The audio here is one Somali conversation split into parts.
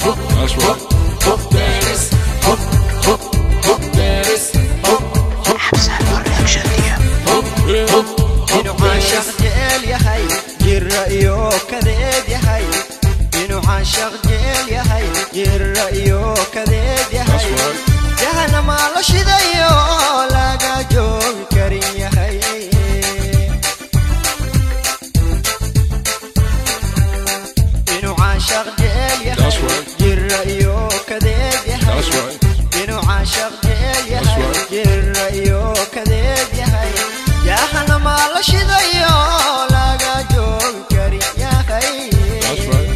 That's right. Hop, there is. Hop, hop, hop, there is. Hop, hop, hop, hop, inuu caashaq jecel yahay jira iyo kadeed yahay inuu caashaq jecel yahay jira iyo kadeed yahay That's right. Jahanama la shidayo laga joogi karin yahay inuu caashaq jecel yahay That's right. jira iyo kadeed yahay That's right. inuu caashaq jecel That's yahay right. jira iyo kadeed yahay jahanama la shidayo laga joogi karin yahay That's right.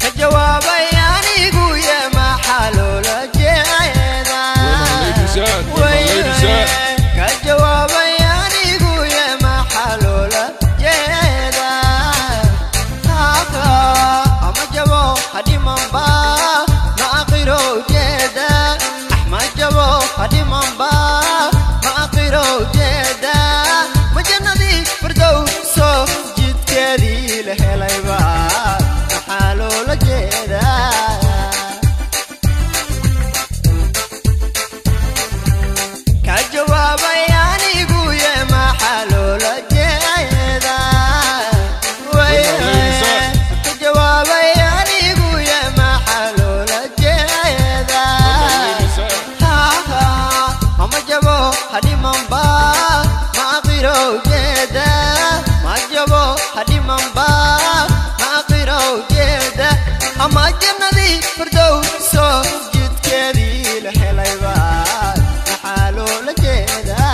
Ka jawaabay anigu ye maxaa loola jeedaa Where my ladies at? Where my ladies at? Ka jawaabay anigu ye maxaa loola jeedaa ama jabo hadhimanba ma aqiro ujeeda axma jabo hadhimanba ma aqiro ujeeda ma jannadii firdowso jidkeedii la helayba maxaa loola jeedaa ka jawaabay anigu ye maxaa loola jeedaa Where my ladies at? Ka jawaabay anigu ye maxaa loola jeedaa Where my ladies at? Ama jabo hadhimanba ma aqiro ujeeda ma jabo hadhimanba ma aqiro ujeeda ama jannadii firdowso jidkeedii la helayba maxaa loola jeedaa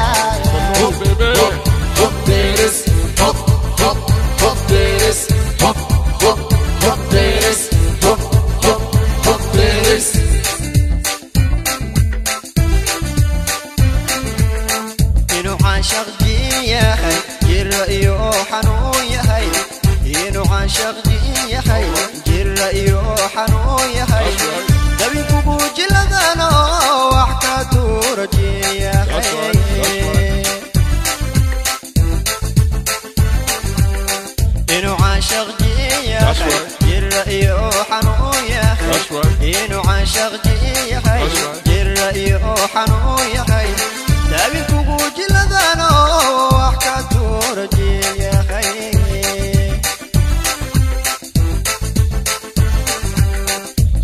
Come on, baby. Hop, hop, there is. Hop, hop, hop, there is. Hop, hop, hop, there is. Hop, hop, hop, there is. Inuu caashaq jin yahay jira iyo xanuun yahay inuu caashaq jin yahay jira iyo xanuun yahay That's right. dabinkugu jiladano wax ka tuura jin yahay That's right. That's right. Inuu caashaq jin That's yahay right. jira iyo xanuun yahay That's right. inuu caashaq jin yahay That's right. jira iyo xanuun yahay dabinkugu jiladano wax ka tuura jin yahay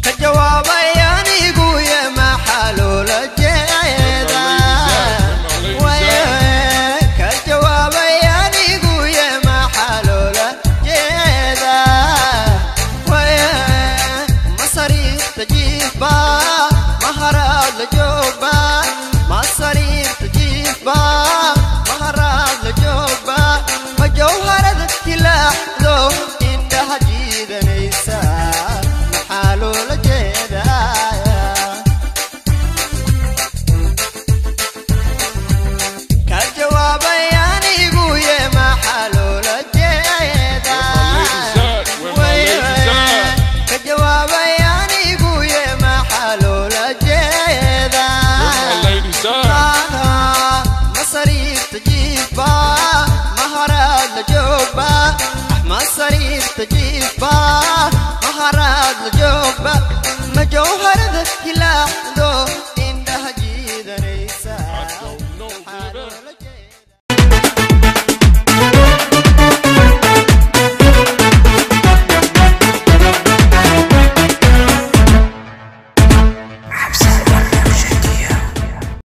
ka jawaabay anigu ye maxaa loola jeedaa Where my ladies at? Ka jawaabay anigu ye maxaa loola jeedaa ma sariirta jiifba ma haraad la joogba ma sariirta jiifba ma haraad la joogba ma jawharada hilaaxdo indhaha jiidanaysa maxaa loola jeedaa ka jawaabay anigu ye maxaa loola jeedaa Where my ladies at? Ka jawaabay anigu ye maxaa loola jeedaa Where my ladies at? Ma sariirta jiifba ma haraad la joogba ma sariirta jiifba